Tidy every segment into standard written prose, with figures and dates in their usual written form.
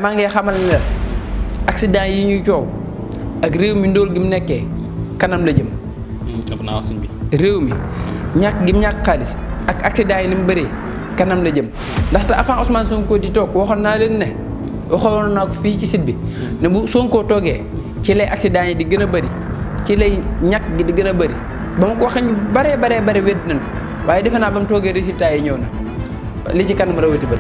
maa ngi lay xamal ne la accident yi ñuy coow ak réew mi ndóol gi mu nekkee kanam la jëm. dafa naa wax sëñ bi. réew mi ñàkk gi mu ñàkk xaalis ak accident yi ni mu bëree kanam la jëm ndaxte avant Ousmane Sonko di toog waxoon naa leen ne waxoon naa ko fii ci site bi ne bu Sonko toogee ci lay accident yi di gën a bëri ci lay ñàkk gi di gën a bëri ba ma ko waxee ñu baree wedd nañ ko waaye defe naa ba mu toogee résultat yi ñëw na li ci kanam rawati ba.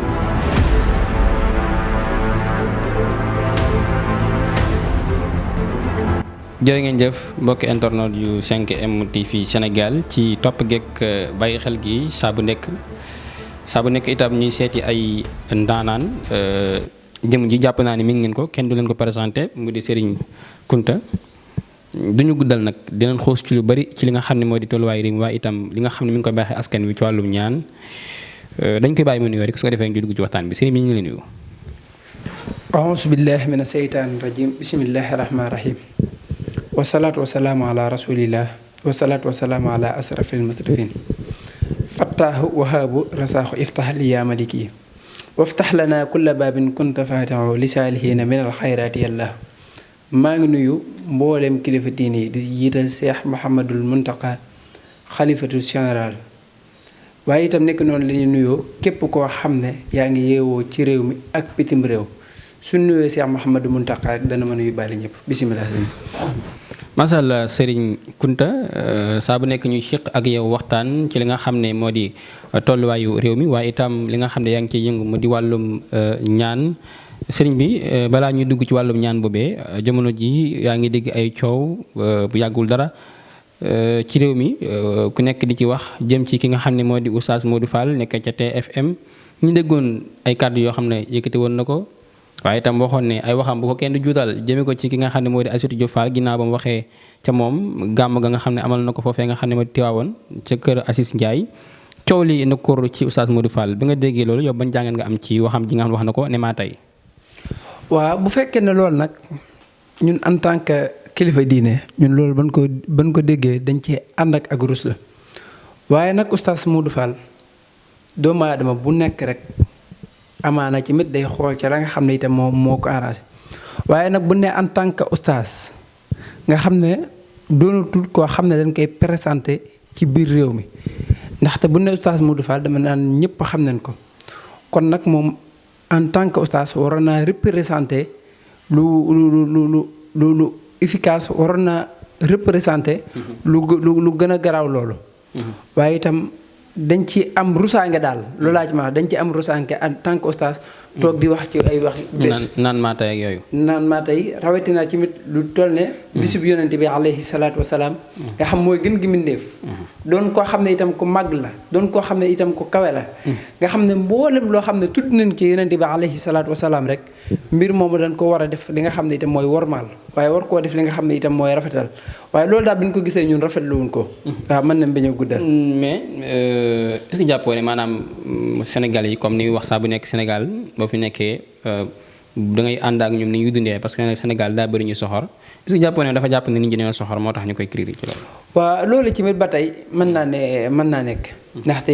jërë ngeen jëf mbokki internet yu 5M TV Sénégal ci topp geek bàyyi xel gi saa bu nekk itam ñuy seeti ay ndaanaan jëm ji jàpp naa ni mi ngeen ko kenn du leen ko présenté mu di Serigne Counta duñu guddal nag dinañ xoos ci lu bari ci li nga xam ne moo di tolluwaay réew mi waaye itam li nga xam ne mi ngi koy baaxee askan wi ci wàllum ñaan dañ koy bàyyi ma nuyoo rek su ko defee ñu dugg ci waxtaan bi Serigne bi ñu ngi leen nuyu. auzu billahi mina seytaani rajim bismillahi rahmaani rahim. wasalaatu wasalaamu ala rasulillah wasalaatu wasalaamu ala asrafil musrifin fattaahu wahaabu rasaaxu iftax li yaa maliki waftax lana kulla baabin kunta faatixu li saalihiina min alxayraati yàlla. maa ngi nuyu mboolem kilifa diine yi di jiital Cheikh Mouhamadul Muntaqa xalifatu général waaye itam nekk noonu la ñuy nuyoo képp koo xam ne yaa ngi yeewoo ci réew mi ak bitim réew su nuyoo Cheikh Mouhamadul Muntaqa dana mën a yóbbaale ñëpp bisimilah. macha allah Serigne Counta saa bu nekk ñuy siq ak yow waxtaan ci li nga xam ne moo di tolluwaayu réew mi waaye itam li nga xam ne yaa ngi ciy yëngu mu di wàllum ñaan Serigne bi balaa ñuy dugg ci wàllum ñaan boobee jamono ji yaa ngi dégg ay coow bu yàggul dara ci réew mi ku nekk di ci wax jëm ci ki nga xam ne moo di Oustaz Modou Fall nekk ca TFM ñu déggoon ay kàddu yoo xam ne yëkkati woon na ko. waaye itam waxoon ne ay waxam bu ko kenn du juutal jëme ko ci ki nga xam ne moo di Aïssatou Diop Fall ginnaaw ba mu waxee ca moom gàmm ga nga xam ne amal na ko foofee nga xam ne moo di Tiwaawoon ca kër Assis Ndiaye coow li na kóor ci Oustaz Modou Fall bi nga déggee loolu yow ban jàngat nga am ci waxam ji nga xam ne wax na ko ne maa tey. waaw bu fekkee ne loolu nag ñun en tant que kilifa diine ñun loolu ban ko déggee dañ ci ànd ak rus la waaye nag Oustaz Modou Fall doomu aadama bu nekk rek. amaana ci mit day xool ca la nga xam ne itam moo ko arrangé waaye nag bu ne en tant que oustaz nga xam ne doonatul koo xam ne dañ koy présenté ci biir réew mi ndaxte bu ne oustaz Modou Fall dama naan ñëpp xam nañ ko kon nag moom en tant que oustaz waroon naa représenté lu efficace waroon naa représenté lu gën a garaaw loolu waaye itam dañ ci am rusaange daal loolu laa ci mën a dañ ci am rusaange en tant que oustaz toog di wax ci ay wax naan maa tey ak yooyu naan maa tey rawatina ci mit lu toll ne bisub yonente bi alayhi salaatu wasalaam nga xam mooy gën gi mbindéef doon koo xam ne itam ku màgg la doon koo xam ne itam ku kawe la nga xam ne mboolem loo xam ne tudd nañ ci yonente bi alayhi salaatu wasalaam rek mbir moomu dañ ko war a def li nga xam ne itam mooy wormaal waaye war koo def li nga xam ne itam mooy rafetal waaye loolu daal bi ñu ko gisee ñun rafetlu wuñ ko waaw mën nañ bañ a guddal mais est-ce que jàppoo ne maanaam Sénégal yi comme ni wax saa bu nekk Sénégal boo fi nekkee da ngay ànd ak ñoom ni ñuy dundee parce que Sénégal daa bëri ñu soxor est-ce que jàppoo ne dafa jàpp ne nit ñi dañoo soxor moo tax ñu koy critiquer ci loolu. waaw loolu ci ba tey mën naa nekk ndaxte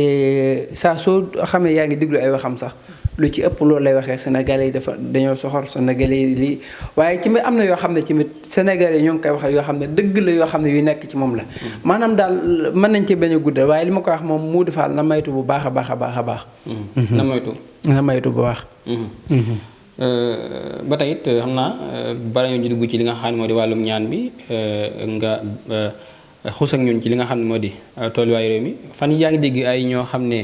saa soo xamee yaa ngi déglu ay waxam sax lu ci ëpp loolu lay waxee Sénégalais yi dañoo soxor Sénégalais yi lii waaye ci am na yoo xam ne ci Sénégalais yi ñoo ngi koy wax yoo xam ne dëgg la yoo xam ne yu nekk ci moom la maanaam daal mën nañ ci bañ a guddal waaye li ma ko wax moom Modou Fall na maytu bu baax a baax a baax a baax. na maytu bu baax. ba tey it xam naa bala ñu dugg ci li nga xam ne moo di wàllum ñaan bi nga xus ak ñun ci li nga xam ne moo di tolluwaayu réew mi fan yaa ngi dégg ay ñoo xam ne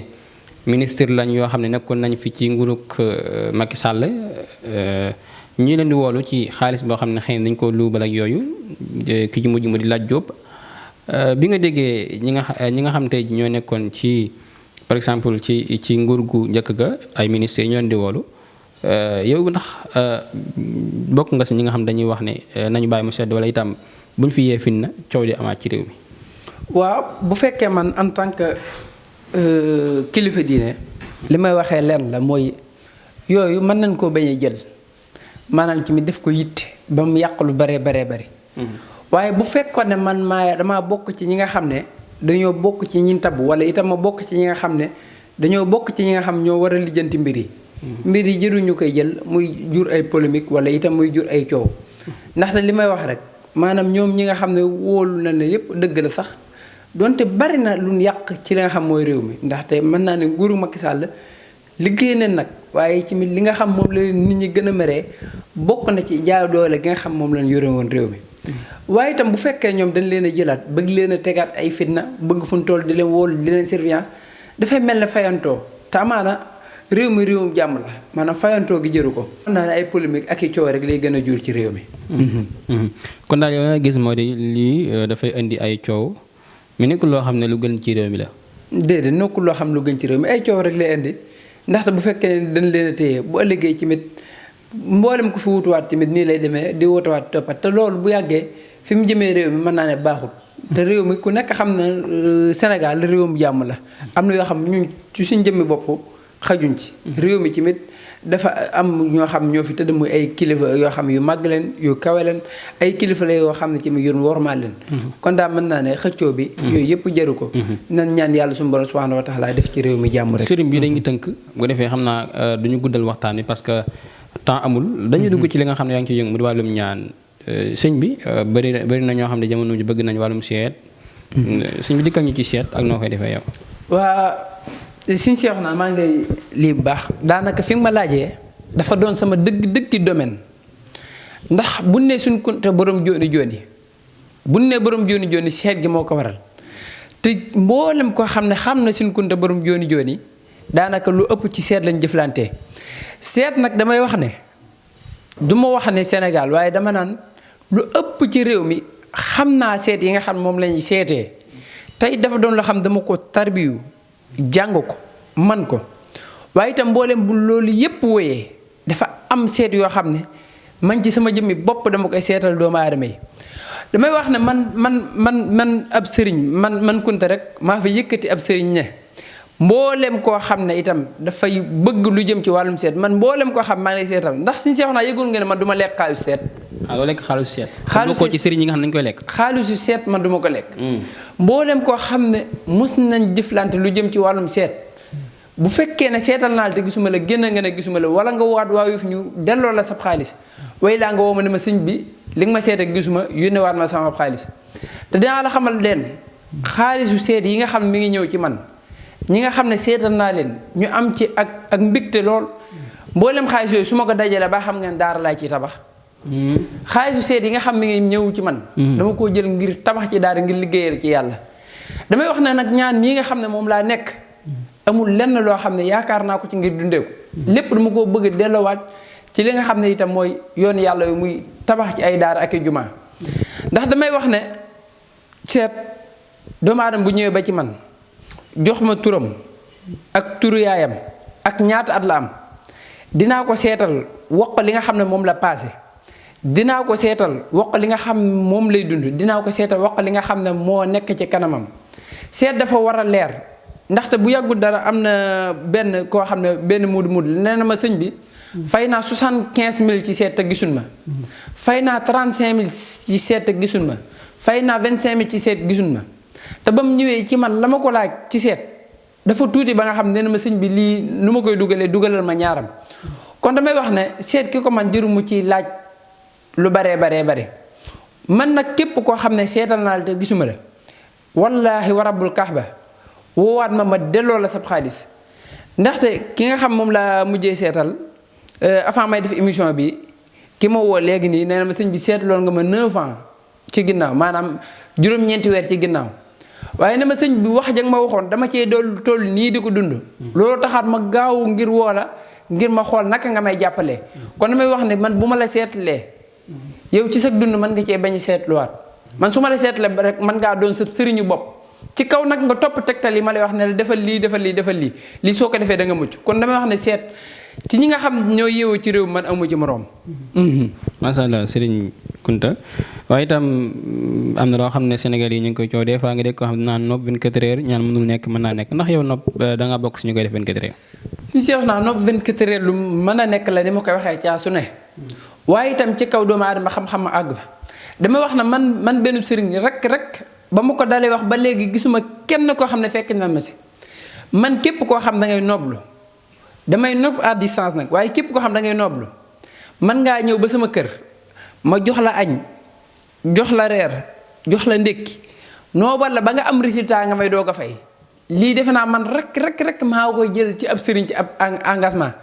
ministre lañ yoo xam ne nekkoon nañ fi ci nguurug Macky Sall ñii leen di woolu ci xaalis boo xam ne xëy na dañ ko luubal ak yooyu ki ci mujj mu di Lat Diop bi nga déggee ñi nga xam tey ñoo nekkoon ci par exemple ci nguur gu njëkk ga ay ministres ñoo leen di woolu yow ndax bokk nga si ñi nga xam dañuy wax ne nañu bàyyi mu sedd wala itam bu ñu fi yee fin na coow di amaat ci réew mi. waaw bu fekkee man en tant que kilifa diine li may waxee leen la mooy yooyu mën nañ koo bañ a jël maanaam ci mi def ko yitte ba mu yàq lu bare. waaye bu fekkoon ne man damaa bokk ci ñi nga xam ne dañoo bokk ci ñi tabb wala itam ma bokk ci ñi nga xam ne dañoo bokk ci ñi nga xam ñoo war a lijjanti mbir yi mbir yi jëruñu koy jël muy jur ay polémique wala itam muy jur ay coow ndaxte li may wax rek maanaam ñoom ñi nga xam ne wóolu na ne yépp dëgg la sax donte bari na lu yàq ci li nga xam mooy réew mi ndaxte mën naa ne nguuru Macky Sall liggéey na nag waaye ci li nga xam moom la nit ñi gën a meree bokk na ci jaay doole gi nga xam moom lañ yore woon réew mi. waaye itam bu fekkee ñoom dañ leen a jëlaat bëgg leen a tegaat ay fitna bëgg fu ñu toll di leen wóolu di leen surveillance dafay mel ne fayantoo te amaana réew mi réewum jàmm la maanaam fayantoo gi jëru ko. xam naa ne ay polémique ak i coow rek lay gën a jur ci réew mi. kon daal yow nga gis moo di lii dafay indi ay coow mu nekkul loo xam ne lu gën ci réew mi la. déedéet nekkul loo xam lu gën ci réew mi ay coow rek lay indi ndaxte bu fekkee dañ leen a téye bu ëllëgee tamit mboolem ko fi wutuwaat tamit nii lay demee di wutuwaat toppat te loolu bu yàggee fi mu jëmee réew mi mën naa ne baaxul. te réew mi ku nekk xam na Sénégal réewum jàmm la am na yoo xam ñun ci suñ jëmmi bopp xajuñ ci. réew mi tamit dafa am ñoo xam ñoo fi tëdd muy ay kilifa yoo xam yu màgg leen yu kawe leen ay kilifa la yoo xam ne tamit yu wormaal leen. kon daal mën naa ne xëccoo bi. yooyu yëpp jaru ko. nan ñaan yàlla suñu borom subhanahu wa taala def ci réew mi jàmm rek. sëriñ bi dañuy tënk bu defee xam naa du ñu guddal waxtaan wi parce que temps amul. dañuy dugg ci li nga xam ne yaa ngi ciy yëngu mu di wàllum ñaan sëñ bi bëri na ñoo xam ne jamono ji bëgg nañ wàllum seet. sëñ bi dikkal ñu ci seet ak noo koy defee yow. waa Sëñ Cheikh naa maa ngi lay lii bu baax daanaka fi nga ma laajee dafa doon sama dëggi domaine ndax bu ne suñ kunta borom jooni bu ne borom jooni seet gi moo ko waral te mboolem ko xam ne xam na suñ kunta borom jooni daanaka lu ëpp ci seet lañ jëflante seet nag damay wax ne du ma wax ne Sénégal waaye dama naan lu ëpp ci réew mi xam naa seet yi nga xam moom lañuy seetee tey dafa doon loo xam dama ko tarbiyu jàng ko man ko waaye itam mboolem bu loolu yépp wéyee dafa am seet yoo xam ne man ci sama jëmmi bopp dama koy seetal doomu aadama yi damay wax ne man ab sëriñ man Kunta rek maa fa yëkkati ab sëriñ ne mboolem koo xam ne itam dafay bëgg lu jëm ci wàllum seet man mboolem koo xam maa ngi lay seetal ndax suñu seex naa yëgul nga ne man du ma lekk xaalisu seet. doo lekk xaalisu seet. xaalisu ko ci sëriñ yi nga xam ne dañu koy lekk. xaalisu seet man du ma ko lekk. mboolem koo xam ne mus nañ jëflante lu jëm ci wàllum seet bu fekkee ne seetal naa la te gisuma la génn nga ne gisuma la wala nga waat waaw fi ñu delloo la sab xaalis way laa nga woo ma ne ma sëñ bi li nga ma seet ak gisuma yónnee waat ma sama xaalis te dinaa la xamal leen xaalisu seet yi nga xam mi ngi ñëw ci man ñi nga xam ne seetal naa leen ñu am ci ak mbégte lool mboolem xaalis yooyu su ma ko dajalee ba xam ngeen daara laa ciy tabax. xaalisu seet yi nga xam mi ngi ñëw ci man. dama koo jël ngir tabax ci daara ngir liggéeyal ci yàlla. damay wax ne nag ñaan mii nga xam ne moom laa nekk amul lenn loo xam ne yaakaar naa ko ci ngir dundee ko lépp dama koo bëgg delloowaat ci li nga xam ne itam mooy yoon yàlla yu muy tabax ci ay daara ak i jumaa ndax damay wax ne seet doomu aadama bu ñëwee ba ci man jox ma turam ak turu yaayam ak ñaata at la am dinaa ko seetal wax ko li nga xam ne moom la paase dinaa ko seetal wax ko li nga xam moom lay dund dinaa ko seetal wax ko li nga xam ne moo nekk ci kanamam seet dafa war a leer ndaxte bu yàggul dara am na benn koo xam ne benn muud nee na ma sëñ bi fay naa 75 000 ci seet te gisul ma fay naa 35 000 ci seet te gisul ma fay naa 25 000 ci seet gisul ma te ba mu ñëwee ci man la ma ko laaj ci seet dafa tuuti ba nga xam ne na ma sëñ bi lii nu ma koy dugalal ma ñaaram kon damay wax ne seet ki ko man jërumu ci laaj lu bare man nag képp koo xam ne seetal naa la te gisuma la wallaahi wa rabbul kaaba woowaat ma delloo la sab xaalis ndaxte ki nga xam moom laa mujjee seetal avant may def émission bi ki ma woo léegi nii nee na ma sëñ bi seetloon nga ma 9 ans ci ginnaaw maanaam juróom-ñeenti weer ci ginnaaw waaye ne ma sëñ bi wax ja nga ma waxoon dama cee dool toll nii di ko dund loolu taxaat ma gaaw ngir woo la ngir ma xool naka nga may jàppalee kon damay wax ne man bu ma la seetlee yow ci sa dund mën nga cee bañ a seetluwaat man su ma la seetlee rek mën ngaa doon sa sëriñu bopp ci kaw nag nga topp tegtal yi ma lay wax ne la defal lii soo ko defee da nga mucc kon damay wax ne seet ci ñi nga xam ñoo yeewoo ci réew man amu ci moroom. macha allah Serigne Kunta waaye itam am na loo xam ne Sénégal yi ñu ngi koy coow des fois nga dégg koo xam ne naan nopp 24 heures ñaan mënul nekk mën naa nekk ndax yow nopp da ngaa bokk si ñu koy def 24 heures. li ci wax naa nopp 24 heures lu mën a nekk la ni ma koy waxee caa su ne waaye itam ci kaw doomu aadama xam-xam ma àgg fa damay wax na man benn sëriñ rek ba ma ko dalee wax ba léegi gisuma kenn koo xam ne fekk na ma si man képp koo xam da ngay noblu damay nopp à distance nag waaye képp koo xam da ngay nooblu mën ngaa ñëw ba sama kër ma jox la añ jox la reer jox la ndékki noobal la ba nga am résultat nga may doog a fay lii defe naa man rek maa koy jël ci ab sëriñ ci ab engagement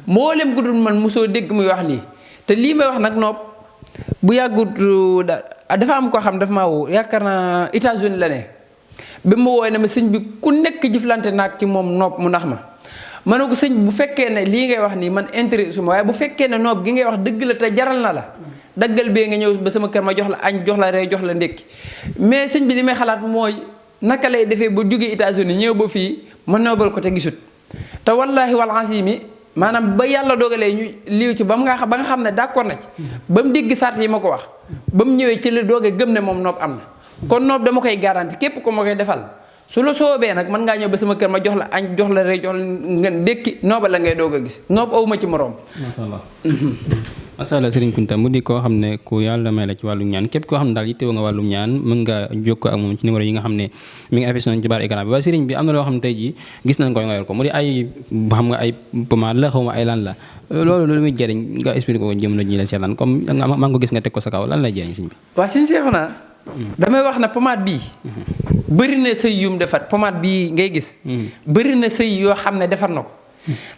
mboolem ku dul man mosoo dégg muy wax lii te lii may wax nag noob bu yàggut dafa am koo xam dafa maa woo yaakaar naa États-Unis la ne ba ma wooy ne ma sëñ bi ku nekk jëflante naag ci moom noob mu ndax ma ne ko sëñ bu fekkee ne lii ngay wax nii man intérêt su ma waaye bu fekkee ne noob gi ngay wax dëgg la te jaral na la daggal bee nga ñëw ba sama kër ma jox la añ jox la ree jox la ndékki mais sëñ bi li may xalaat mooy naka lay defee ba jógee États-Unis ñëw ba fii ma noobal ko te gisut te wallaahi wal azimi maanaam ba yàlla dogalee ñu liiw ci ba nga xam ne d'accord na ci ba mu dégg sart yi ma ko wax ba mu ñëwee ci la doogee gëm ne moom noob am na kon noob dama koy garanti képp ko ma koy defal su la soobee nag mën ngaa ñëw ba sama kër ma jox la añ jox la ree jox la nga ndékki noobal la ngay doog a gis noob awuma ci moroom. macha allah Serigne Kounta mu di koo xam ne ku yàlla may la ci wàllum ñaan képp koo xam ne daal yittewoo nga wàllum ñaan mën nga jokkoo ak moom ci numéro yi nga xam ne mi ngi affiché ci baar écran bi waaye Serigne bi am na loo xam ne tey jii gis nañ ko nga yor ko mu di ay xam nga ay pommade la xaw ma ay lan la loolu lu muy jëriñ nga expliqué ko jëm la ñi la seetaan comme maa ngi ko gis nga teg ko sa kaw lan lay jëriñ Serigne bi. waaw Serigne Cheikhouna damay wax ne pommade bii bëri na sëy yum defar pommade bii ngay gis bëri na sëy yoo xam ne defar na ko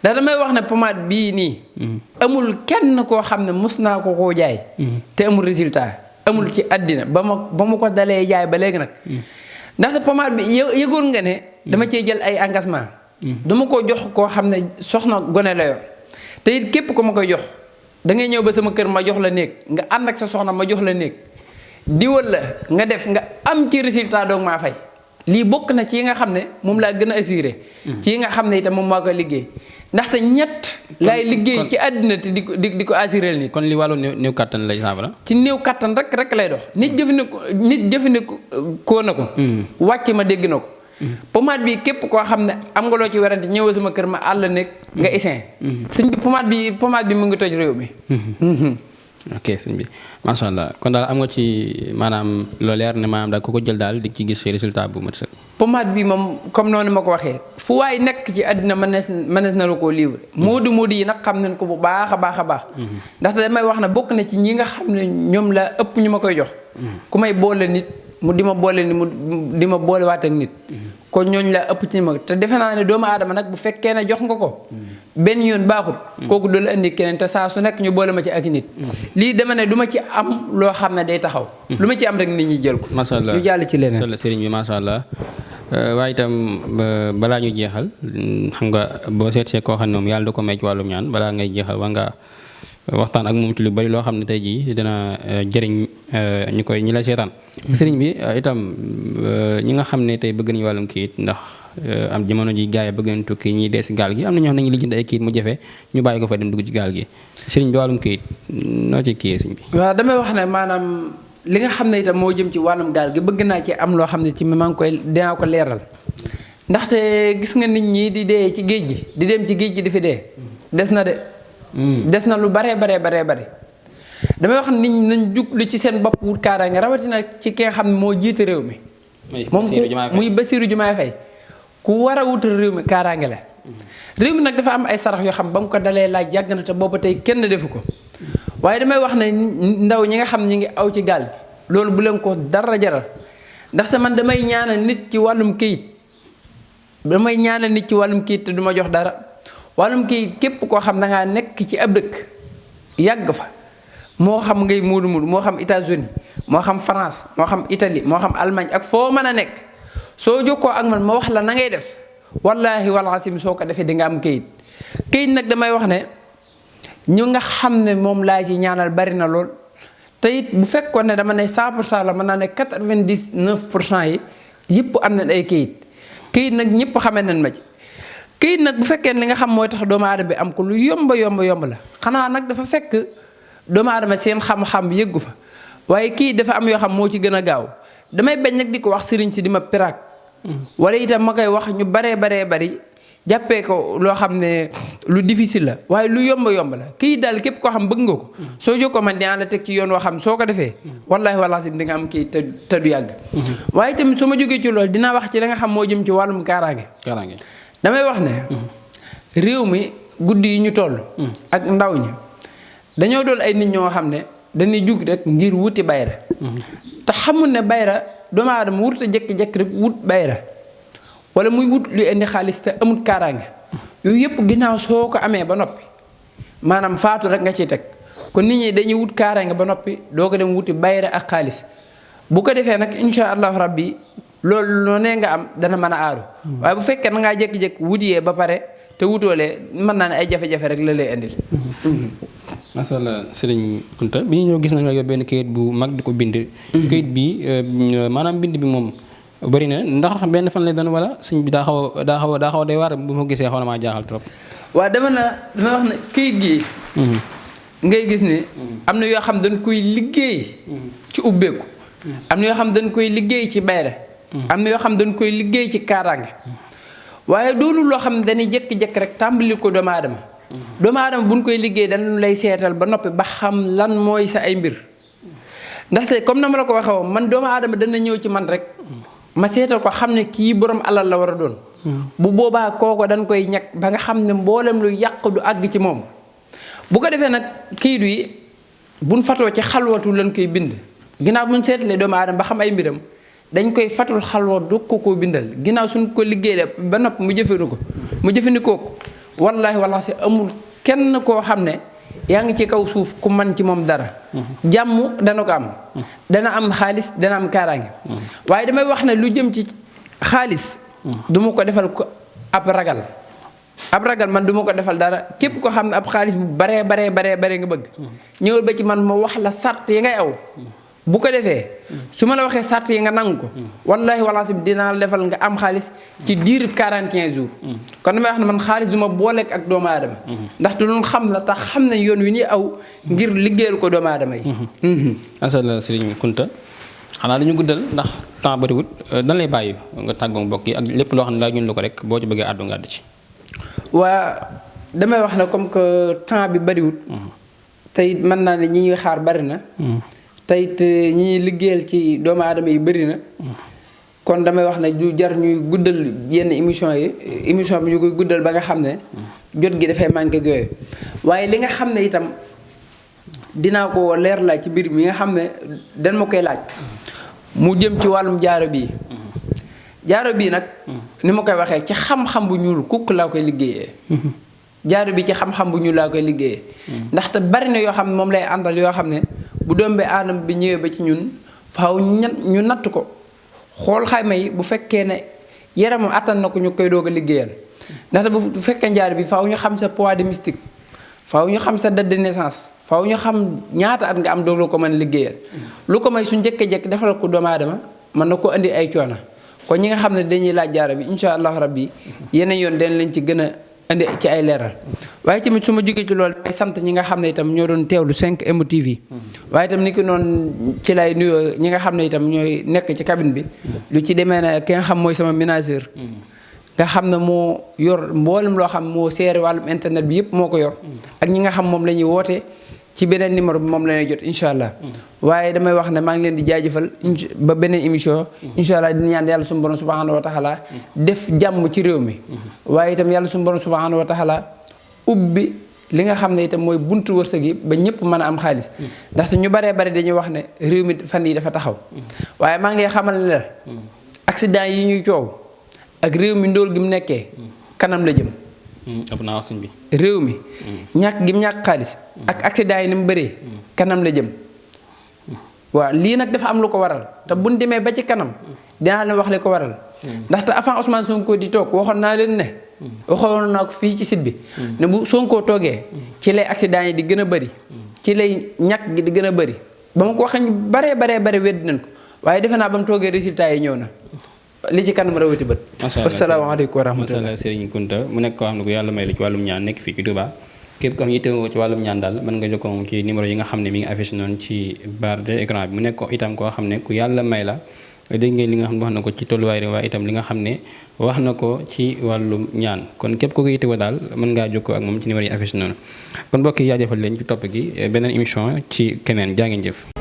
ndax damay wax ne pommade bii nii amul kenn koo xam ne mos naa ko koo jaay te amul résultat amul ci àddina ba ma ko dalee jaay ba léegi nag ndaxte pommade bi yëgoon nga ne dama cee jël ay engagement dama ko jox koo xam ne soxna gone la yor te it képp ko ma koy jox da ngay ñëw ba sama kër ma jox la néeg nga ànd ak sa soxna ma jox la néeg diwal la nga def nga am ci résultat doog maa fay lii bokk na ci yi nga xam ne moom laa gën a assuré ci yi nga xam ne itam moom maa koy liggéey ndaxte ñett laay liggéey ci àddina te di ko assuré nit. kon li wàllu néew kattan lay saafara. ci néew kattan rek lay dox nit jëfandikoo na ko wàcc ma dégg na ko pommade bi képp koo xam ne am nga loo ci werante ñëw sama kër ma àll nekk nga isin sëñ bi pommade bi mu ngi toj réew mi ok sëñ bi macha allah kon daal am nga ci maanaam loo leer ne maanaam daal ku ko jël daal di ci gis résultat bu mat sëkk. pommade bi moom comme noonu ma ko waxee fu waay nekk ci àddina mënees na la koo livre moodu yi nag xam nañ ko bu baax a baax ndaxte damay wax ne bokk na ci ñi nga xam ne ñoom la ëpp ñu ma koy jox ku may boole nit mu di ma boole ni mu di ma boole waat ak nit kon ñooñu la ëpp ci ma te defe naa ne doomu aadama nag bu fekkee ne jox nga ko benn yoon baaxul kooku doo la indi keneen te saa su nekk ñu boole ma ci ak nit lii dama ne du ma ci am loo xam ne day taxaw lu ma ci am rek nit ñi jël ko macha allah ñu jàll ci leneen sëriñ bi macha allah waaye itam balaa ñu jeexal xam nga boo seetsee koo xam ne moom yàlla da ko may ci wàllum ñaan balaa ngay jeexal war nga waxtaan ak moom ci lu bari loo xam ne tey jii dina jëriñ ñi la seetaan sëriñ bi itam ñi nga xam ne tey bëgg nañu wàllum kayit ndax am jamono ji gars yi bëgg nañu tukki ñiy dee si gaal gi am na ñoo xam ne ñu lijjanti ay kayit mu jafe ñu bàyyi ko fa dem dugg ci gaal gi sëriñ bi wàllum kayit noo ci kiyee sëriñ bi waaw damay wax ne maanaam li nga xam ne itam moo jëm ci wàllum gaal gi bëgg naa ci am loo xam ne ci maa ngi koy dinaa ko leeral ndaxte gis nga nit ñi di dee ci géej gi di dem ci géej gi di fi dee des na de des na lu bare damay wax nit ñi nañ juglu ci seen bopp wut kaaraange rawatina ci ki nga xam ne moo jiite réew mi moom muy Bassirou Diomaye Faye ku war a wutal réew mi kaaraange la réew mi nag dafa am ay sarax yoo xam ba mu ko dalee laaj yàgg na te booba tey kenn defu ko waaye damay wax ne ndaw ñi nga xam ñi ngi aw ci gaal bi loolu bu leen ko dara jaral ndaxte man damay ñaanal nit ci wàllum këyit te du ma jox dara wàllum këyit képp koo xam da ngaa nekk ci ab dëkk yàgg fa moo xam ngay muudu moo xam États-Unis moo xam France moo xam Italie moo xam Allemagne ak foo mën a nekk soo jokkoo ak man ma wax la na ngay def wallaahi wal asim soo ko defee di nga am këyit nag damay wax ne ñu nga xam ne moom laa ci ñaanal bari na lool te it bu fekkoon ne dama ne 100% la mën naa ne 99% yi yëpp am nañ ay këyit nag ñëpp xamee nañ ma ci këyit nag bu fekkee li nga xam mooy tax doomu aadama bi am ko lu yomb la xanaa nag dafa fekk doomu aadama seen xam-xam yëggu fa waaye kii dafa am yoo xam moo ci gën a gaaw damay bañ nag di ko wax sëriñ si di ma piraak wala itam ma koy wax ñu bari jàppee ko loo xam ne lu difficile la waaye lu yomb la kii daal képp koo xam bëgg nga ko soo jokkoo man dinaa la teg ci yoon woo xam soo ko defee wallaahi wallaahi di nga am kii te du yàgg waaye tamit su ma jógee ci loolu dinaa wax ci la nga xam moo jëm ci wàllum kaaraange damay wax ne réew mi guddi yi ñu toll ak ndaw ñi dañoo doon ay nit ñoo xam ne dañuy jug rek ngir wuti bayra te xamul ne bayra doomu aadama wut a jékki-jékki rek wut bayra wala muy wut luy indi xaalis te amul kaaraange yooyu yëpp ginnaaw soo ko amee ba noppi maanaam faatu rek nga ciy teg kon nit ñi dañuy wut kaaraange ba noppi doo ko dem wuti bayra ak xaalis bu ko defee nag incha allahu rabbi loolu noonee nga am dana mën a aaru waaye bu fekkee na ngaa jékki-jékki wutiyee ba pare te wutoolee mën naa ne ay jafe-jafe rek la lay indil. macha allah Serigne Kounta bi ñu ñëw gis nañu la benn kayit bu mag di ko bind. kayit bi maanaam bind bi moom bëri na ndax benn fan lay doon wala sëñ bi daa xaw a day waar bu ma gisee xaw na maa jaaxal trop. waaw dama wax ne kayit gi. ngay gis ni am na yoo xam dañ koy liggéey. ci ubbeeku. am na yoo xam dañ koy liggéey ci bayre. am na yoo xam dañ koy liggéey ci kaaraange. waaye doonul loo xam ne dañuy jékki-jékki rek tàmbali ko doomu aadama. doomu aadama buñ koy liggéey dañu lay seetal ba noppi ba xam lan mooy sa ay mbir ndaxte comme na ma la ko waxee woon man doomu aadama dana ñëw ci man rek ma seetal ko xam ne kii borom alal la war a doon. bu boobaa kooko dañ koy ñàkk ba nga xam ne mboolem lu yàq du àgg ci moom. bu ko defee nag kayit yi buñ fatoo ci xalwatu lañ koy bind ginnaaw buñ seetalee doomu aadama ba xam ay mbiram dañ koy fatul xalwa du ko bindal ginnaaw suñ ko liggéeyee ba noppi mu jëfandikoo ko wallaahi si amul kenn koo xam ne yaa ngi ci kaw suuf ku man ci moom dara. jàmm dana ko am. dana am xaalis dana am kaaraange. waaye damay wax ne lu jëm ci xaalis. du ma ko defal ko ab ragal. ab ragal man du ma ko defal dara képp ko xam ne ab xaalis bu baree nga bëgg. ñëwal ba ci man ma wax la sart yi ngay aw. bu ko defee su ma la waxee sart yi nga nangu ko. wallaahi si dinaa la defal nga am xaalis ci diir 41 jours. kon damay wax ne man xaalis du ma booleeg ak doomu aadama. ndaxte loolu xam la tax xam ne yoon wi ñuy aw ngir liggéeyal ko doomu aadama yi. asalaamaaleykum Serigne Kounta xanaa dañu guddal ndax temps bariwut dan lay bàyyi nga tàggoo mbokk yi ak lépp loo xam ne laa ñun la ko rek boo ci bëggee àddu nga àddu ci. waa damay wax ne comme que temps bi bariwut. tey mën naa ne ñi ñuy xaar bari na. teyit ñi liggéeyal ci doomu aadama yi bëri na kon damay wax ne du jar ñuy guddal yenn émission bi ñu koy guddal ba nga xam ne jot gi dafay manqué yooyu waaye li nga xam ne itam dinaa ko leer laaj ci biir mi nga xam ne dañ ma koy laaj mu jëm ci wàllum jaaro bii nag ni ma koy waxee ci xam-xam bu ñuul kukk laa koy liggéeyee jaaro bi ci xam-xam bu ñuul laa koy liggéeyee ndaxte bari na yoo xam ne moom lay àndal yoo xam ne bu doom bi aadama bi ñëwee ba ci ñun faaw ñu natt ko xool xayma yi bu fekkee ne yaramam attan na ko ñu koy doog a liggéeyal ndaxte bu fekkee njaar bi faaw ñu xam sa poids de mystique faaw ñu xam sa date de naissance faaw ñu xam ñaata at nga am doog la ko mën a liggéeyal lu ko may su njëkk-jekk defal ko doomu aadama mën na ko indi ay coono kon ñi nga xam ne dañuy laaj jaara bi incha allahu rabbi yeneen yoon dañ leen ci gën a indi ci ay leeral waaye tamit su ma jógee ci loolu damay sant ñi nga xam ne itam ñoo doon teewlu 5M TV waaye itam ni ki noonu ci lay nuyoo ñi nga xam ne itam ñooy nekk ci cabine bi lu ci demee ne ki nga xam mooy sama ménageur nga xam ne moo yor mboolem loo xam moo seere wàllum internet bi yëpp moo ko yor ak ñi nga xam moom la ñuy woote ci beneen numéro bi moom la ñuy jot incha allah waaye damay wax ne maa ngi leen di jaajëfal ba beneen émission incha allah di ñaan yàlla suñu borom subhanahu wa taala def jàmm ci réew mi waaye itam yàlla suñu borom subhanahu wa taala ubbi li nga xam ne itam mooy buntu wërsëg yi ba ñëpp mën a am xaalis ndaxte ñu baree bari dañuy wax ne réew mi fan yi dafa taxaw waaye maa ngi xamal ne la accident yi ñuy coow ak réew mi ndóol gi mu nekkee kanam la jëm ëpp naa wax sëñ bi réew mi ñàkk gi mu ñàkk xaalis ak accident yi ni mu bëree kanam la jëm waaw lii nag dafa am lu ko waral te buñ demee ba ci kanam dinaa leen wax li ko waral ndaxte avant Ousmane Sonko di toog waxoon naa leen ne waxoon naa ko fii ci site bi ne bu Sonko toogee ci lay accident yi di gën a bëri ci lay ñàkk gi di gën a bëri ba ma ko waxee ñu baree weddi nañ ko waaye defe naa ba mu toogee résultat yi ñëw na li ci kanam rawati bët. macha allah asalaamaaleykum wa rahmatulah. macha allah Serigne Kounta mu nekk koo xam ne ko yàlla may la ci wàllum ñaan nekk fii ci Touba képp ko xam yittewoo ci wàllum ñaan daal mën nga jokkoo moom ci numéro yi nga xam ne mi ngi affiché noonu ci barre de écran bi mu nekk ko itam koo xam ne ku yàlla may la dégg ngeen li nga xam ne wax na ko ci tolluwaay réew waaye itam li nga xam ne wax na ko ci wàllum ñaan kon képp ko yittewoo daal mën ngaa jokkoo ak moom ci numéro yi affiché noonu kon mbokk yi jaajëfal leen ci topp gi beneen émission ci keneen jaa ngeen jëf